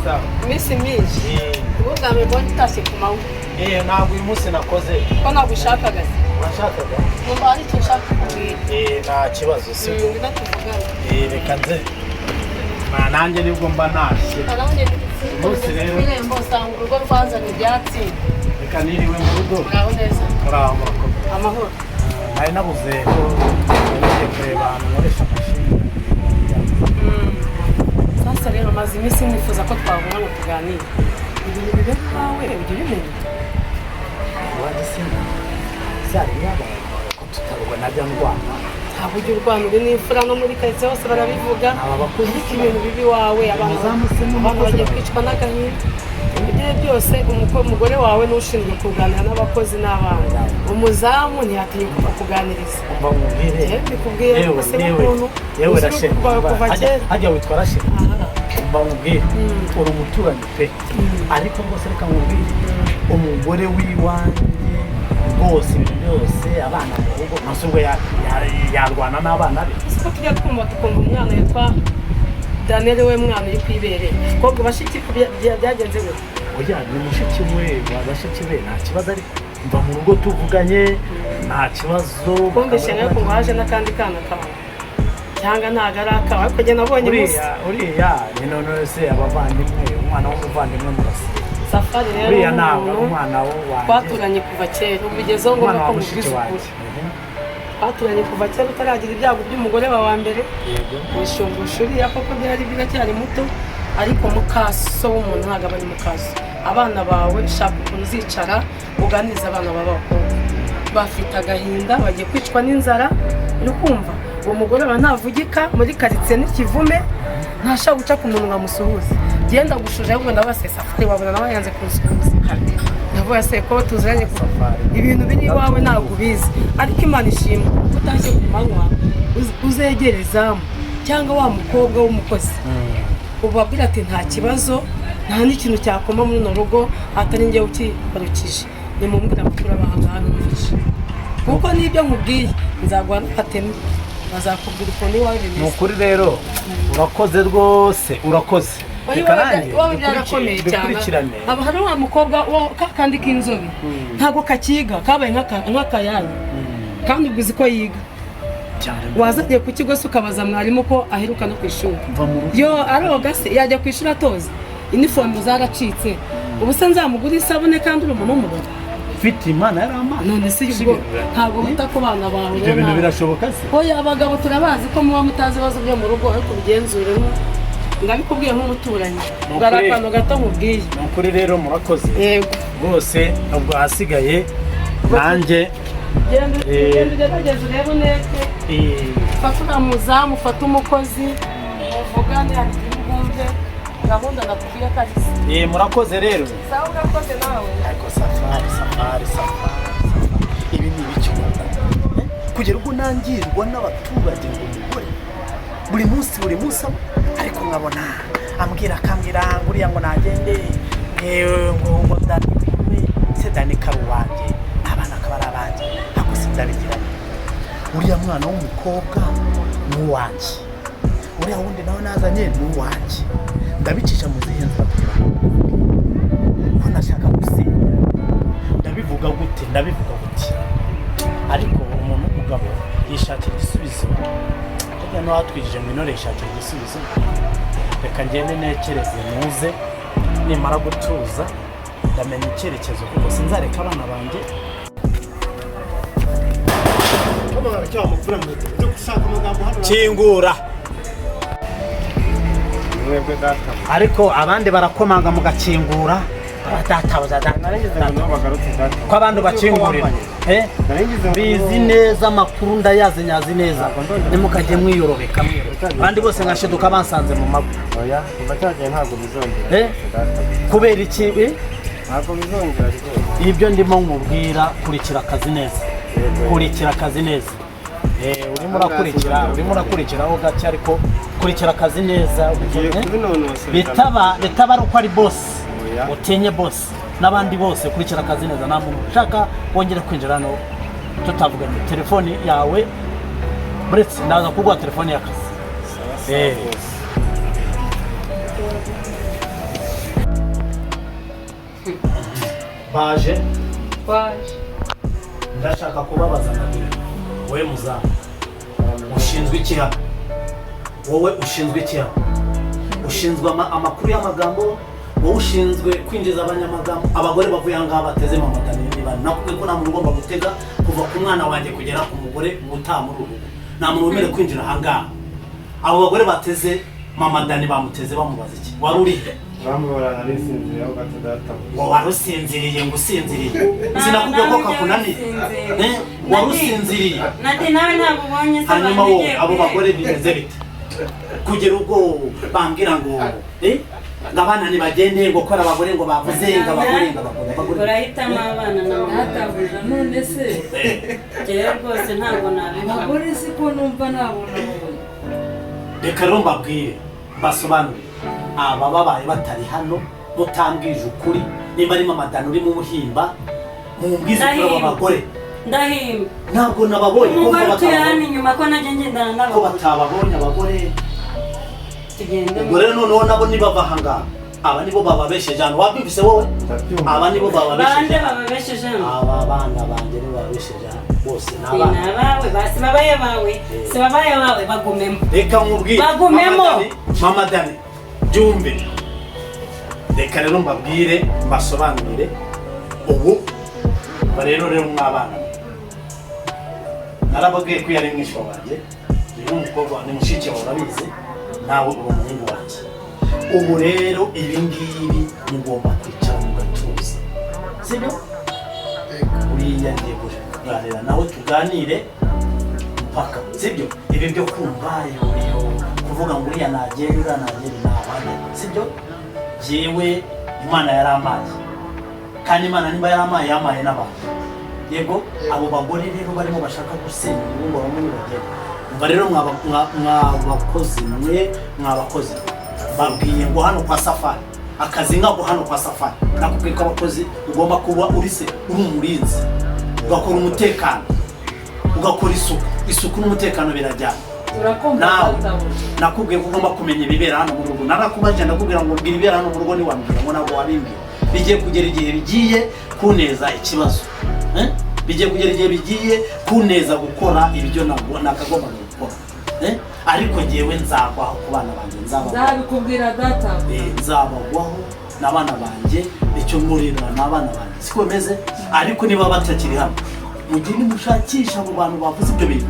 zawe. Iminsi myinshi. Ubu bwa mbere mbonye utashye ku manywa. Ntabwo uyu munsi nakoze. Ko nagushakaga se? Urashakaga? Numva hari icyo nshaka kukubwira. Nta kibazo, si bwo? Ngwino tuvugane. Reka nze. Nanjye nibwo mba ntashye. Nanjye Umunsi rero. ku irembo usanga urugo rwazanye ibyatsi. Reka niriwe mu rugo. Muraho neza? Muraho, murakomeye? Amahoro. Nari nabuze ko ngiye kureba ahantu nkoresha mashini. Sasa rero maze iminsi nifuza ko twahura ngo tuganire ibintu bibera iwawe. Ujya ubimenya? Iwanjye sina byari byabaye ko tutarubona najya ndwana. Ntabwo ujya urwana, uri n'imfura, no muri karitsiye hose barabivuga. Aba bakozi. Ariko ibintu bibi iwawe, abantu Umuzamu se abantu n'umukozi bagiye bawe. kwicwa n'agahinda. Ibyo byose umugore wawe n'ushinzwe kuganira n'abakozi n'abana, umuzamu ntiyatinyuka kukuganiriza. Umva nkubwire. Mbikubwiye Yewe, rwose yewe, nk'ukuntu yewe uzi Rachel, urugo rwawe kuva kera. Hajya witwa Rachel? Aha. Umva nkubwire, uri umuturanyi pe, ariko rwose reka nkubwire, umugore w'iwanjye rwose ibintu byose, abana mu rugo, nonse ubwo yarwana n'abana be? Uzi ko tujya twumva tukumva umwana witwa Daniel, we mwana uri ku ibere, kobwa bashiki byagenze gute? Oya, ni mushiki we, wa bashiki be nta kibazo, ariko mva mu rugo tuvuganye nta kibazo. Kumvishe nawe ngo haje n'akandi kana kawe, cyangwa ntabwo ari akawe, ariko njye nabonye umunsi. Uriya ni none se abavandimwe, umwana w'umuvandimwe murasa. Safari rero Uriya ntabwo ari umuntu umwana wanjye. twaturanye kuva kera, ubu bigezeho ngo Umwana nuko wa mushiki mubwize wanjye. ukuri. Twaturanye kuva kera utaragira ibyago by'umugore wawe wa mbere. Yego. Wishumbusha uriya koko byari biracyari muto, ariko mukaso w'umuntu ntabwo aba ari mukaso. Abana bawe, shaka ukuntu uzicara uganiriza abana b'abakobwa, bafite agahinda, bagiye kwicwa n'inzara. Uri kumva uwo mugore wawe ntavugika muri karitsiye n'ikivume, ntashaka guca ku muntu ngo amusuhuze. Genda gushuje, ahubwo ndabase Safari wabona nawe yanze kunsuhuza. Ndavuga se ko tuziranye kuva Safari. Ibintu biri iwawe ntabwo ubizi, ariko Imana ishimwe utashye ku manywa. Uzegere izamu cyangwa wa mukobwa w'umukozi, ubabwira ati nta kibazo, nta n'ikintu cyakoma muri runo rugo atari njyewe ukibarukije. Nimumbwira amakuru abahangaha numvishe, kuko n'ibyo nkubwiye nzaguha n'akateme, bazakubwira ukuntu iwawe Ni bimeze. ukuri rero urakoze rwose, urakoze. Oya, Reka nanjye iwawe byarakomeye cyane. dukurikirane. Haba hari wa mukobwa ka kandi k'inzobe, ntabwo kakiga, kabaye nk'akayanya, kandi ubwo uzi ko yiga. Cyane. Wazagiye ku kigo se ukabaza mwarimu ko aheruka no ku ishuri? Mva mu rugo. Yo aroga se yajya ku ishuri atoza? Inifomu zaracitse. Ubu se nzamugura isabune kandi uri umuntu w'umugabo? Mfite Imana yari amazi. None se ubwo ntabwo wita ku bana bawe? Ibyo bintu Nawe. birashoboka se? Oya, abagabo turabazi ko muba mutazi ibibazo byo mu rugo, ariko ubigenzure. Ndabikubwiye nk'umuturanyi. Ni Bwari ukuri. akantu gato nkubwiye. Ni ukuri rero murakoze. Yego. Rwose ubwo ahasigaye nanjye Genda, genda ugerageze urebe uneke. Fata uriya muzamu, ufate umukozi, muvugane, hari igihe ubwumve gahunda nakubwiye ko ari se. Murakoze rero. Sawa, urakoze nawe. Ariko Safari, Safari, Safari, Safari, ibi ni ibiki koko? Kugera ubwo nangirwa n'abaturage ngo umugore buri munsi, buri munsi, ariko nkabona ambwira, akambwira ngo uriya ngo nagende, ngo Dani wiwe se, Dani kari uwanjye, abana akaba ari abanjye, ntabwo sinzabigiranye. Uriya mwana w'umukobwa ni uwanjye, uriya wundi nawe nazanye ni uwanjye. Ndabicisha mu zihe nzira kugira ngo ko nashaka gusenya? Ndabivuga gute? Ndabivuga gute? Ariko umuntu w'umugabo yishakira igisubizo. Burya n'uwatwigije ngo intore yishakira igisubizo. Reka ngende ntekereze muze, nimara gutuza ndamenya icyerekezo, kuko sinzareka abana banjye. Kingura. Mwebwe data. Ariko abandi barakomanga mugakingura, databuza data. Naringize ngo nibo bagarutse, data. Ko abandi bakingurira? Eh? Naringize ngo Bizi neza amakuru, ndayazi, nyazi neza. Ntabwo ndongera. Nimukajye mwiyorobeka mwiyorobeka, abandi bose nkashiduka bansanze mu mago. Oya, kuva cyagiye ntabwo bizongera Eh? rwose, data. Kubera iki, eh? Ntabwo bizongera rwose. Ibyo ndimo nkubwira, kurikira akazi neza. Yego. Kurikira akazi neza. Urimo urakurikira, urimo urakurikiraho gake, ariko kurikira akazi neza. Ugiye Eh? kubinonosora. Bitaba ari uko ari bosi. Oya. Utinye bosi n'abandi bose, kurikira akazi neza. Nta muntu ushaka wongere kwinjira hano tutavuganye. Telefoni yawe buretse, ndaza kuguha telefoni y'akazi. Sawa, sawa Eh. rwose. Baje. Waje. Ndashaka kubabaza babiri. Wowe muzamu, ushinzwe iki hano? Wowe ushinzwe iki hano? Ushinzwe amakuru y'amagambo? Wowe ushinzwe kwinjiza abanyamagambo? Abagore bavuye aha ngaha bateze mama Dani niba nakubwiye ko nta muntu ugomba gutega, kuva ku mwana wanjye kugera ku mugore utaha muri uru rugo, nta muntu wemerewe kwinjira aha ngaha. Abo bagore bateze mama Dani, bamuteze bamubaza iki? Wari uri he? Bambura, nari nsinziriyeho gato, data. Ngo wari usinziriye? Ngo usinziriye? Sinakubwiye ko kakunaniye? Eh, wari usinziriye? Nati nawe ntabwo ubonye se? Hanyuma abantu wowe, ugiye abo kureba. bagore bimeze bite, kugera ubwo bambwira ngo ngo abana ntibagende, ngo kora abagore, ngo bavuze ngo abagore, ngo abagore, abagore? Urahitamo abana na mama. Databuja, none se Njyewe rwose ntabwo nabivamo. Abagore si ko numva nabona abonye. Reka rero mbabwire, mbasobanurire. Aba babaye batari hano mutambwije ukuri, nimba ari mama Dani urimo umuhimba, mumbwize ukuri. Aba Ndahimba. bagore Ndahimba. Ntabwo nababonye ko Umugore utuye hano batababonye. inyuma, ko najya ngendana Ko n'abagore. batababonye abagore. Tugende. Ubwo rero noneho nabo nibava aha ngaha, aba nibo bababesheje hano. Wabyumvise wowe? Ndabyumva. Aba nibo bababesheje. Bande bababesheje hano? Aba bana banjye nibo babesheje hano bose, ni Ni abana. abawe, ba si babaye bawe, si babaye bawe, bagumemo. Reka nkubwire. Bagumemo. Mama Dani, mama Dani, byumve. Reka rero mbabwire, mbasobanurire. Ubu ba rero mwabana, narababwiye ko yari mwishywa wanjye. Uyu ni umukobwa, ni mushiki wawe, urabizi, nawe uri umuhungu wanjye. Ubu rero ibi ngibi mugomba kwicara mugatuza, sibyo? Uriya ngiye kuganira nawe, tuganire mpaka, sibyo? Ibi byo kumva iyo kuvuga ngo uriya nagenda, uriya nagenda, ntabane, sibyo? Jyewe Imana yarampaye, kandi Imana nimba yarampaye, yampaye n'abantu. Yego, abo bagore rero barimo bashaka gusenya urugo ngo bamwe nibagenda. Umva rero, mwabakozi mwe, mwabakozi, babwiye ngo hano kwa Safari, akazi nkako hano kwa Safari, nakubwiye ko abakozi ugomba kuba uri se, uri umurinzi, ugakora umutekano, ugakora isuku. Isuku n'umutekano birajyana. Turakumva. Nawe Databuja. nakubwiye ko ugomba kumenya ibibera hano mu rugo. Narakubajije, ndakubwira ngo mbwira ibibera hano mu rugo, ntiwambwira, ngo ntabwo wabimbwira. Bigiye kugera igihe bigiye kuneza ikibazo, eh? Bigiye kugera igihe bigiye kuneza gukora ibyo nakagombaga gukora, eh? Ariko jyewe nzagwaho ku bana banjye, nzabagwaho. Nzabikubwira, databuja. Nzabagwaho n'abana banjye. Icyo nkurira ni abana banjye, siko bimeze? Ariko niba batakiri hano, mugende mushakisha abo bantu bavuze ibyo bintu,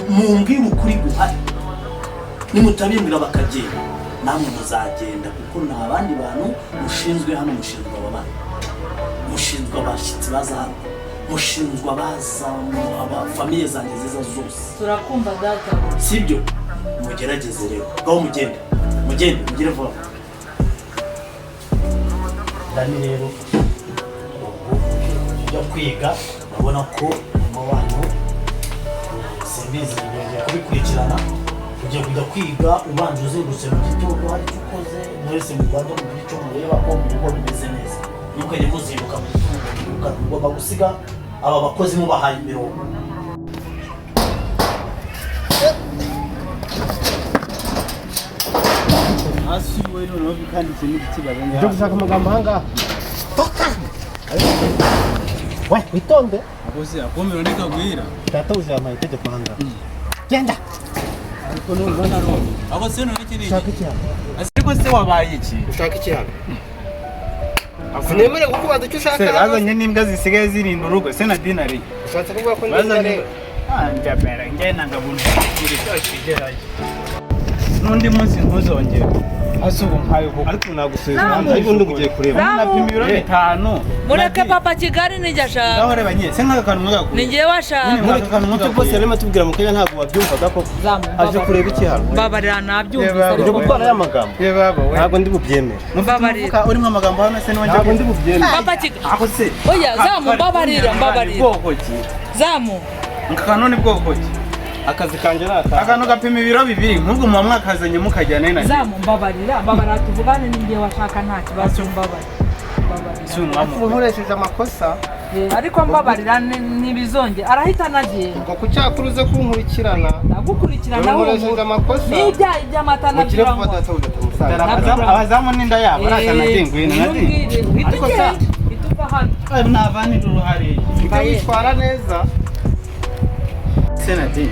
mumbwire ukuri guhari. Nimutabimbwira bakagenda, namwe muzagenda, kuko nta bandi bantu mushinzwe hano. Mushinzwe aba bana, mushinzwe abashyitsi baza hano, mushinzwe abaza, abafamille zanjye ziza zose. Turakumva, databuja. Sibyo? Mugerageze rero, ngaho mugende, mugende, mugire vuba. Dani rero, ubu ujya kwiga, urabona ko mama wanyu simbizi, ngiye kubikurikirana. Ugiye kujya kwiga ubanje uzindutse mu gitondo, hari icyo ukoze. Mwese mu Rwanda mugire icyo mureba ko mu rugo bimeze neza. Ntimukajye muzinduka mu gitondo mwiruka. Mugomba gusiga aba bakozi mubahaye imirongo. Hasi we, noneho kandi ikintu kibazo. Ujya gushaka amagambo ahangaha we, witonde. Akoze akumiro ntikagwira. Data yampaye itegeko ahangaha, genda. Ariko numva narumva ako se none iki ni Ushaka iki hano? Ariko se wabaye iki? Ushaka iki hano? Sinemerewe kukubaza icyo ushaka Se hano? bazanye n'imbwa zisigaye zirinda urugo se na dinari. Ushatse kuvuga ko ndi Bazanye rero? Njabera njye nanga buntu n'undi munsi ntuzongere hasi ubu nkayo koko. Ariko nagusubiza hanze, ariko undi ugiye kureba. Napima ibiro 5. Mureke papa Kigali, nijye ashaka. Ngaho reba nyine se nk'aka kantu mwagakuye. Ni njyewe ashaka. Nyine nk'aka kantu Icyo bose mwagakuye. yarimo atubwira mu kanya, ntabwo wabyumvaga koko? Aje kureba iki hano? Mbabarira, nabyumvise. Yeba, Uje Ariko gutwara aya magambo? Ye baba we. Ntabwo ndi bubyemere. Mufite Mbabarira. umufuka urimo amagambo hano se niwajya Ntabwo ndi bubyemere. Papa Kigali. Ako se. Oya, zamu, mbabarira, mbabarira. Bwoko ki? Zamu. Aka kantu ni bwoko ki? Akazi kanjye ni aka. Akantu gapima ibiro 2, nk'ubwo muba mwakazanye mukajyana na Zamu, mbabarira, mbabarira, tuvugane, ni njyewe ashaka, nta kibazo, mbabarira. Si umwamu. Nkoresheje amakosa. Ariko mbabarira ntibizongera arahita anagenda. Ubwo kucyakora uze kunkurikirana. Ndagukurikirana nkoresheje amakosa. N'ibyayi by'amata mukire nabyo vuba data udatamusanze. Abazamu n'inda yabo arasa Nadine ngwino Nadine. Ariko sa ituva hano. Navanira uruhare. Ujye witwara neza. Se Nadine,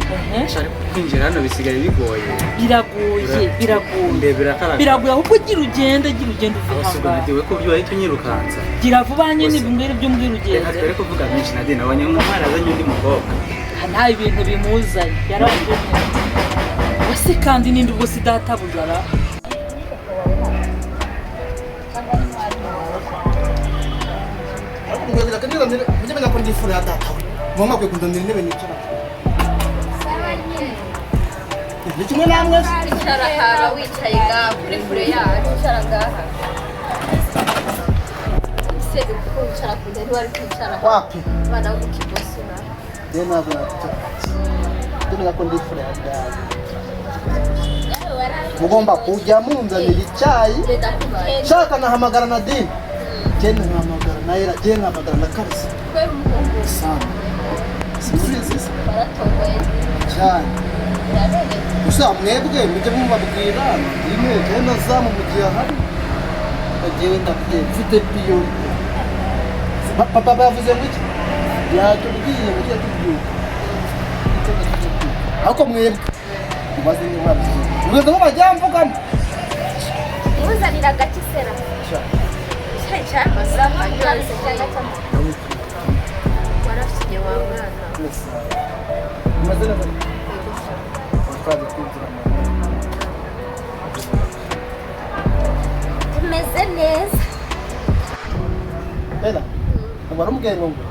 kwinjira hano bisigaye bigoye. Biragoye, biragoye. Ndebera karaga. Biragoye ahubwo gira ugende, gira ugende uve Ahubwo ahangaha. Nadine we ko byo wahita unyirukansa. Gira vuba nyine ibyo ibyo umbwira Reka ugende. twere kuvuga byinshi Nadine, nabonye umwana azanye undi mukobwa. Nta ibintu bimuzanye yarabonye. Wese kandi ninde ubwo si databujara. Mujye menya ko ndi imfura ya data we. Muba mwakwiye kunzanira intebe nicara. Ni kimwe namwe se? Icara haba wicaye ngaha kuri kure yacu, icara ngaha. Se uko wicara ku ntebe wari kwicara Wapi? Abana bo mu kibosi na. Njye ntabwo nakwicara. Mujye menya ko ndi imfura ya data. Mugomba kujya munzanira icyayi. Shaka nahamagara Nadine. Njye nkahamagara na Ella, njye nkahamagara na Kalisa. Kubera umuhungu. Sana. Simubizi se? Waratomboye. Cyane. Uraberewe. Gusa mwebwe mujye mubabwira Nadine njye na Zamu mu gihe ahari. Bagiye ndabwiye mfite priorite. Papa yavuze ngo iki? Yatubwiye ngo tujye tubyuka. Ariko mwebwe mubaze niba yabivuze. Mugeze aho bajya mvugamo. Muzanira agaki sera. Icyayi cyamasaha cyose cyangwa cy'amata. Warafite wa mwana. Umeze neza. Twaje kwinjira mu Tumeze neza. Bella, warumubwiye ngo ngo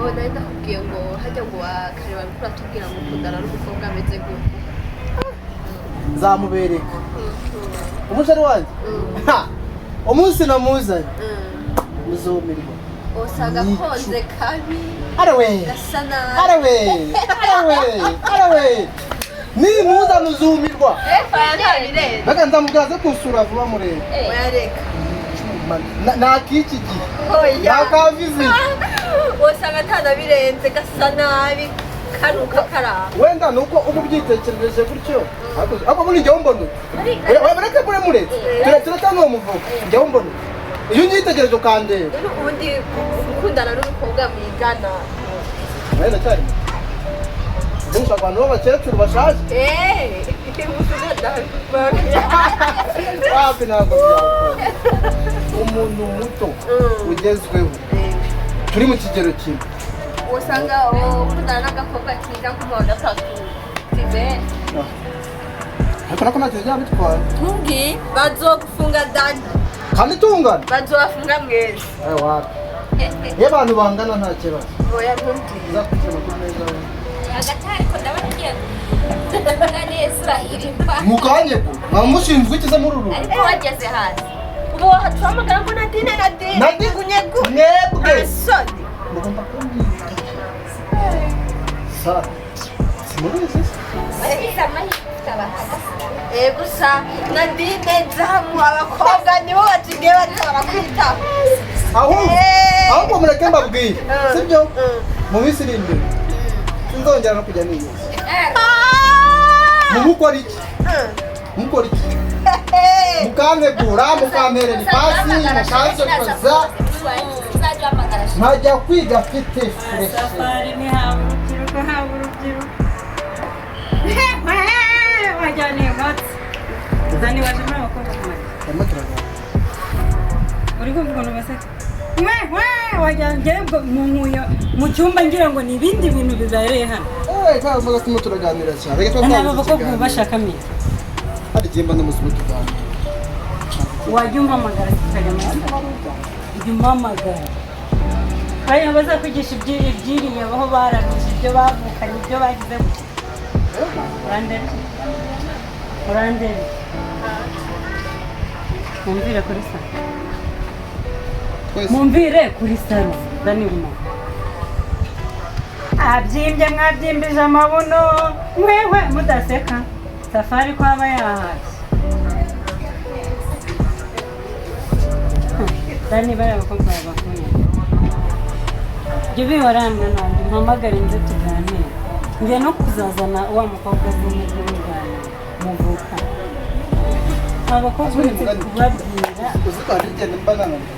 Oh, nari ndakubwiye ngo hajya ngo kare bari kuratubwira ngo ukundana n'umukobwa ameze gute. Nzamubereka. Umusore wanjye? Ha! Umunsi namuzanye. Muzumirwa. Usanga konze kabi. Arawe. Gasa nabi. Arawe. Arawe. Arawe. Nimuzana uzumirwa. Reka nzamubwira aze kunsura vuba murebe. Oya reka. Nakiki gihe. Oya. Nakavizi. Usanga atanabirenze gasa nabi karuka karaba. Wenda nuko uba ubyitekereje gutyo. Ariko muri njyewe mbona. Oya reka mure muretse. Turatanga uwo muvugo. Njyewe mbona. Iyo unyitegereje ukandeba. Ubundi gukundana n'umukobwa mwigana. Wenda cyari. Benshi abantu b'abakecuru bashaje. Wapi ntabwo byakunda. Umuntu muto ugezweho turi mu kigero kimwe. Usanga ukundana n'agakobwa kiga nko mu wa gatatu primaire. Ariko nako ntacyo byaba bitwaye. Ntubwiye bazogufunga dani. Kandi tungana. Bazobafunga mwese. Ayo wapi. Iyo abantu bangana nta kibazo. Oya ntubwiye. Uzakurikira amakuru meza we. Hagati ariko ndabona ugiye kuvuga neza urahirimba. Mukanye ko mwaba mushinzwe iki se muri uru rugo? Ariko wageze hasi. Ubu wahatuhamagara ngo Nadine Nadine. Nadine Nyegu. Mwebwe. Soni. Mugomba kumbwira. Sa. Simubizi se? Wagize amahirwe ufite abahagaze. Gusa Nadine Zamu abakobwa nibo basigaye batora kwitaho. Ahubwo ahubwo mureke mbabwire. Sibyo? Mu minsi iri imbere. Sinzongera no kujya niyizi. Mukora iki? Mukora iki? Mukantegura, mukamperera ipasi, mukansokoza, nkajya kwiga mfite fureshi. Safari ni haba urubyiruko, haba urubyiruko. Wajyaniye inkotsi. Zani waje muri abakobwa kumara. Barimo turaganira. Uri kumva ukuntu baseka? Wajyana mu mu cyumba ngira ngo ni ibindi bintu bibereye hano. Kubera ko turimo turaganira cyane. Reka tuba Nabo twabuze bakobwa ikiganiro. bashakamo iki? Hari igihe mba ndamuzi tuganira. Wajya umpamagara tukajya muri salo. Jya umpamagara. Bariya bazakwigisha ibyiriye aho bararuje ibyo bavukanye ibyo bagize gutya. Urandebe. Urandebe. Mumvire kuri salo. Mumvire kuri salo. Dani guma. Abyimbye mwabyimbije amabuno mwewe mudaseka. Safari ko aba yahashye. Dani bariya bakobwa babakuye. Ibyo bihora mwana wanjye, mpamagare nze tuganire. Ngiye no kuzazana wa mukobwa azi nibyo muganira muvuka. Abakobwa uretse kubabwira Uzi ko hari igihe mba nananiwe,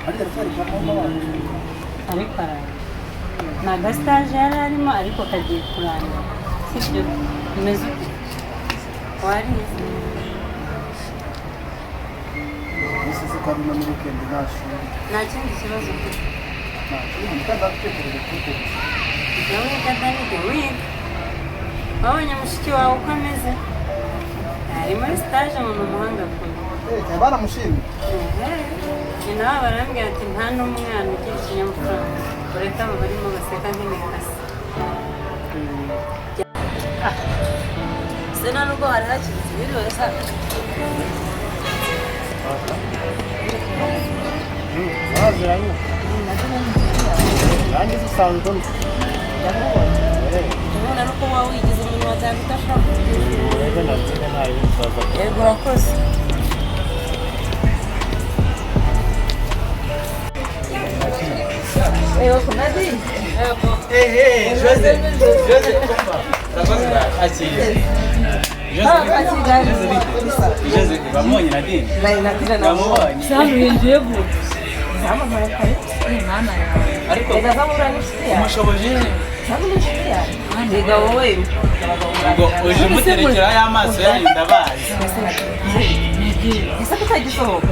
ariko aracyari kwa mama wacu. Ariko araje, ni agasitaje yari arimo ariko kagiye kurangira, sibyo? Umeze ute? Warize? Usize ko ari no muri weekend, nta shuri. Nta kindi kibazo ufite? Nta shuri, kandi ndatekereza kuwutekereza. Jya wiga Dani, jya wiga. Wabonye mushiki wawe uko ameze? Ari muri stage mu mahanga kure. Eh, baramushimye. Nyina wabo arambwira ati nta n'umwana ugira ikinyabupfura, uretse abo barimo baseka nk'imikasi. Se nta nubwo hari hakiritse biriwe sa. Baziranye. Nanjye usanzwe Ndamubona. Ndabona nuko waba wigize umuntu watanze udashaka. Rero nabyine nta bindi tuzaza. Yego, urakoze. Yego, Nadine. Yego. Ehe, Jose, Jose, kumva. Urakoze, akiriye. Jose, Jose, bite? Jose, bamubonye Nadine? Nadine. Bamubonye. Samu yinjiye gute? Zamamara kare. Mwana yawe. Ariko Reka zamura n'inshuti yawe. umushoboje. Zamu n'inshuti yawe. Rega wowe. Ubwo uje umuterekera y'amaso yanyu, ndabazi. Ese ko utagisohoka?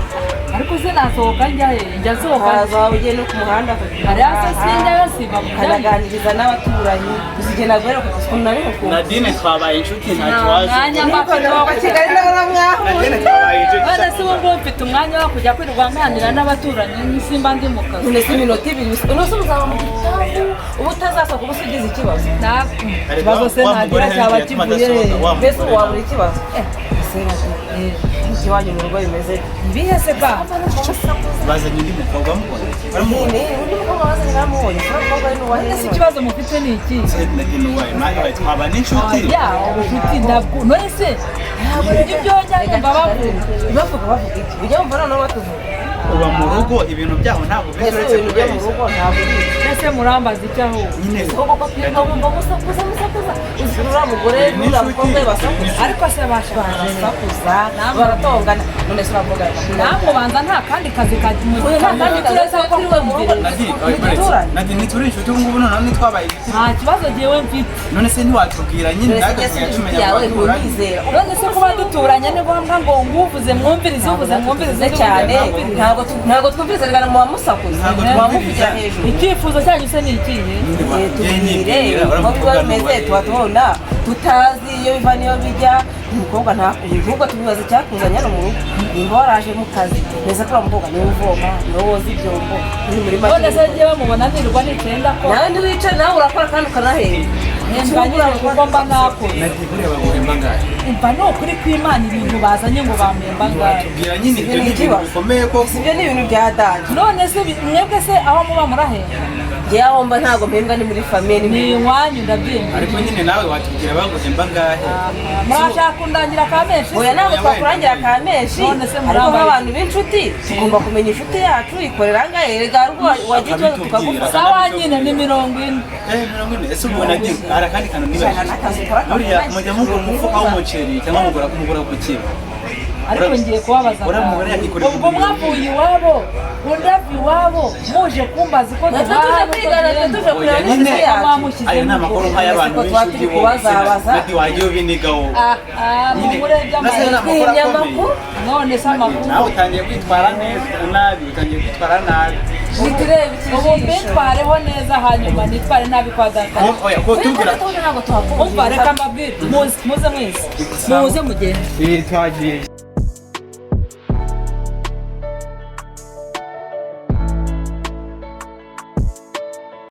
Ariko se nasohoka njya he? Njya nsohoka. Haza waba ugiye no ku muhanda. Hariya se sinjyayo, siba mu byanyu. Ukanaganiriza n'abaturanyi. Gusa igihe naguheruka ukuntu nari mukunda. Nadine twabaye inshuti, ntacyo wazi. Mwanya mba Kigali nawe mwahuye. Nadine twabaye inshuti. None se ubu ngubu mfite umwanya wo kujya kwirirwa nganira n'abaturanyi simba ndi mu kazi? None se iminota 2 gusa, uno se uzaba mu gipangu uba utazasohoka, uba ugize ikibazo? Ikibazo se nagira cyaba kivuye he? Mbese ubu wabura ikibazo? Ese Nadine, iwanyu mu rugo bimeze Ibihe se ba? Bazanye undi mukobwa, mubona? Ni undi mukobwa bazanye, namubonye. Ese umukobwa we ni uwahe? None se ikibazo mufite ni iki? Nadine uwaye, nawe twaba n'inshuti. Ya, ubucuti ndabwo. None se ntabwo ibyo njya numva bavuga. Bavuga, bavuga iki? Ujya wumva noneho batuvuga? Uba mu rugo, ibintu byaho ntabwo bizi Mbese uretse ibintu byo mu kubeshya. rugo ntabwo ubizi. Ese murambaza icyo ahubwo? Nyine Ubwo ko twirirwa wumva musakuza musakuza, uzi uriya mugore n'uriya mukobwa we basakuza. Ariko se bashaje. Barasakuza, baratongana. None se uravuga? Namwe ubanza nta kandi kazi Oya, nta kandi kazi turetse ko turi mu rugo. kumviriza. Nadine, Ni duturanye. Nadine, ntituri inshuti ubu ngubu, noneho ntitwabaye inshuti. Nta kibazo jyewe mfite. None se ntiwatubwira nyine None se natwe njye si tukajya inshuti tumenya yawe abaturanyi? ntunyizera? None se kuba duturanye ni ngombwa ngo nguvuze mwumvirize, uvuze mwumvirize? Cyane ntabwo twumviriza, reka muba musakuza, Ntabwo muba twumviriza. muvugira hejuru. Icyifuzo cyanyu se ni ikihe? Tubwire uko biba bimeze, tuba tubona tutazi iyo biva n'iyo bijya. Umukobwa ntabwo tubibaza icyakuzanye hano mu rugo, nimba waraje mu kazi neza ko uriya mukobwa niwe uvoma, niwe woza ibyombo, ni muri make. None se njyewe mubona nirirwa nicaye ndakora? Nawe ntiwicaye, nawe urakora kandi ukanahemba. Hembwa nyine kuko mba nakoze. Nadine, buriya baguhemba angahe? Umva, ni ukuri kw'Imana, ibintu bazanye ngo bampemba angahe? Watubwira nyine, ibyo ni ibintu bikomeye koko. Ibyo ni ibintu bya danje. None se mwebwe se aho muba murahemba? Njyewe aho mba ntabwo mpembwa, ni muri famille, ni Ni muri iwanyu, ndabyemera. Ariko nyine nawe watubwira baguhemba angahe? Murashaka kundangira ka menshi? Oya, ntabwo twakurangira ka menshi. None se ariko murambaye? nk'abantu b'inshuti tugomba kumenya inshuti yacu ikorera angahe. Erega hari ubwo wagira ikibazo tukagufasha. Sawa nyine, ni 40. Eh, 40. Ese ubu Nadine, hari akandi kantu nibajije. Akazi ukora Buriya mujya mugura umufuka w'umuceri cyangwa mugura ku kiro? Ariko ngiye kubabaza Uriya mugore yakikorera ubwo mwavuye iwabo, undi ava iwabo, muje kumbaza uko Natwe tuje tubaho. kwigana, natwe tuje kureba Oya, n'inshuti nyine. yacu. Ayo ni amakuru nk'ay'abantu Ese ko tuba b'inshuti turi bo. kubazabaza. Nadine, wagiye ubinigaho. Nyine, Mumurebye nase ni amakuru Twimye akomeye. amakuru. None se amakuru? Nawe utangiye kwitwara neza nabi, utangiye kwitwara nabi. Ntiturebe Ubu ikijisho. mbitwareho neza, hanyuma nitware nabi kwa data? Oya, ko tubwira. Ntabwo tuhakumvira. Umva, reka mbabwire, muze, muze mwese, muze mugende. Eh, twagiye.